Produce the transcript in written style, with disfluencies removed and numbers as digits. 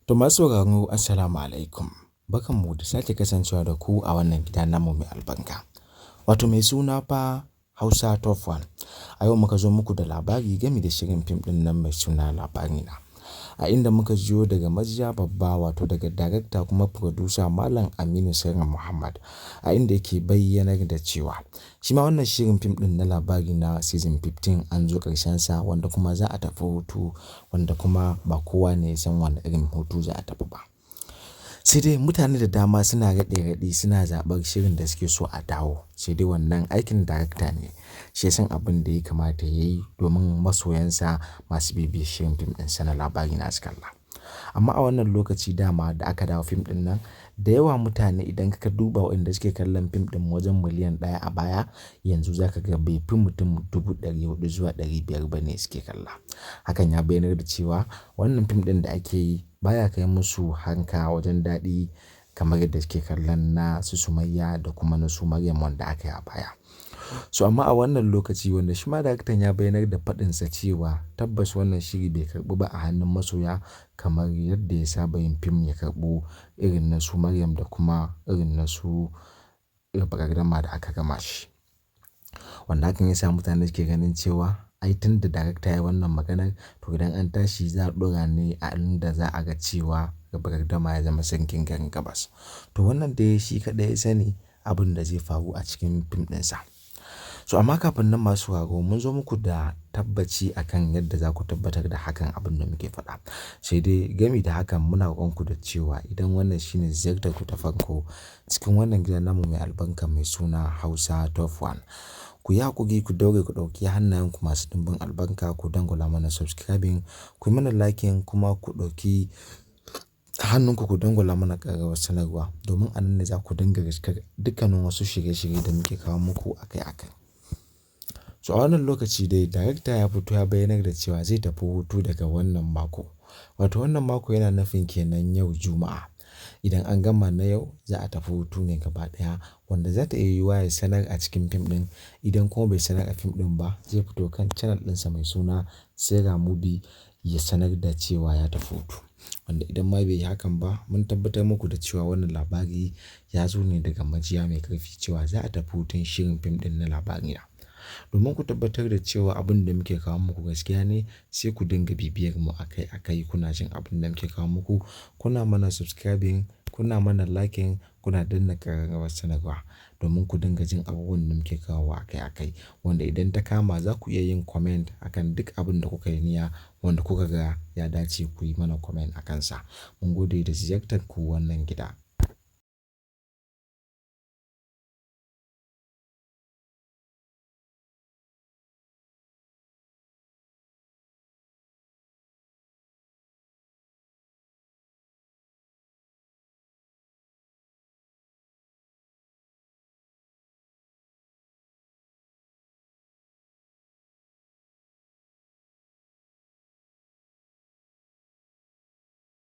To masu sauraro, assalamu alaikum. Barkanmu da sake kasancewa da ku a wannan gida namu mai albarka, wato mai suna fa Hausa Top One. A yau muka zo muku da labari game da shirin fim ɗin nan mai suna Labarina. A inda muka jiyo daga majiya babba, wato daga darakta kuma producer Malam Aminu Saira Muhammad, a inda yake bayyanar da cewa shi ma wannan shirin fim ɗin na Labarina season 15 an zo ƙarshen sa, wanda kuma za a tafi hutu, wanda kuma ba kowa ne ya san wane irin hutu za a tafi ba. Sai dai mutane da dama suna raɗe-raɗi, suna zaɓar shirin da suke so a dawo. Sai dai wannan aikin darakta ne, shi ya san abin da ya kamata ya yi domin masoyansa masu bibiyar shirin fim ɗinsa na Labarina su kalla. Amma a wannan lokaci dama da aka dawo fim ɗin nan, da yawa mutane, idan ka duba waɗanda suke kallon fim ɗin wajen miliyan 1 a baya, yanzu za ka ga bai fi mutum 400,000 zuwa 500 ba ne suke kalla. Hakan ya bayyanar da cewa wannan fim ɗin da ake yi baya kai musu hanka wajen daɗi kamar yadda suke kallon na su Sumayya da kuma na su Maryam wanda aka yi a baya. So amma a wannan lokaci, wanda shi ma daraktan ya bayyanar da faɗinsa cewa tabbas wannan shiri bai karɓu ba a hannun masoya kamar yadda ya saba yin fim ya karɓu, irin na su Maryam da kuma irin na su Raba Gardama da aka gama shi. Wanda hakan ya sa mutane suke ganin cewa ai tun da darakta ya yi wannan maganar, to idan an tashi za a ɗora ne a inda za a ga cewa Raba Gardama ya zama sarkin garin Gabas. To wannan dai shi kaɗai ya sani abin da zai faru a cikin fim ɗinsa. So amma kafin nan, masu sauraro, mun zo muku da tabbaci akan yadda za ku tabbatar da hakan abin da muke faɗa. Sai dai gami da hakan, muna roƙonku da cewa idan wannan shine ziyartar ku ta farko cikin wannan gidan namu mai albarka mai suna Hausa Top One, ku yi haƙuri, ku daure, ku ɗauki hannayenku masu ɗimbin albarka, ku dangwala mana subscribing, ku yi mana liking, kuma ku ɗauki hannunku ku dangwala mana ƙararrawar sanarwa, domin a nan ne za ku dinga riskar dukkanin wasu shirye-shirye da muke kawo muku akai-akai. So a wannan lokaci dai darakta ya fito ya bayyanar da cewa zai tafi hutu daga wannan mako. Wato wannan mako yana nufin kenan yau Juma'a. Idan an gama na yau, za a tafi hutu ne gaba ɗaya, wanda za ta iya yiwuwa ya sanar a cikin fim ɗin. Idan kuma bai sanar a fim ɗin ba, zai fito kan channel ɗinsa mai suna Saira Movie ya sanar da cewa ya tafi hutu. Wanda idan ma bai yi hakan ba, mun tabbatar muku da cewa wannan labari ya zo ne daga majiya mai ƙarfi cewa za a tafi hutun shirin fim ɗin na Labarina. Domin ku tabbatar da cewa abin da muke kawo muku gaskiya ne, sai ku dinga bibiyar mu akai akai, kuna jin abin da muke kawo muku, kuna mana subscribing, kuna mana liking, kuna danna ƙararrawar sanarwa domin ku dinga jin abubuwan da muke kawowa akai akai. Wanda idan ta kama, za ku iya yin comment akan duk abin da kuka yi niyya, wanda kuka ga ya dace ku yi mana comment a kansa. Mun gode da ziyartar ku wannan gida.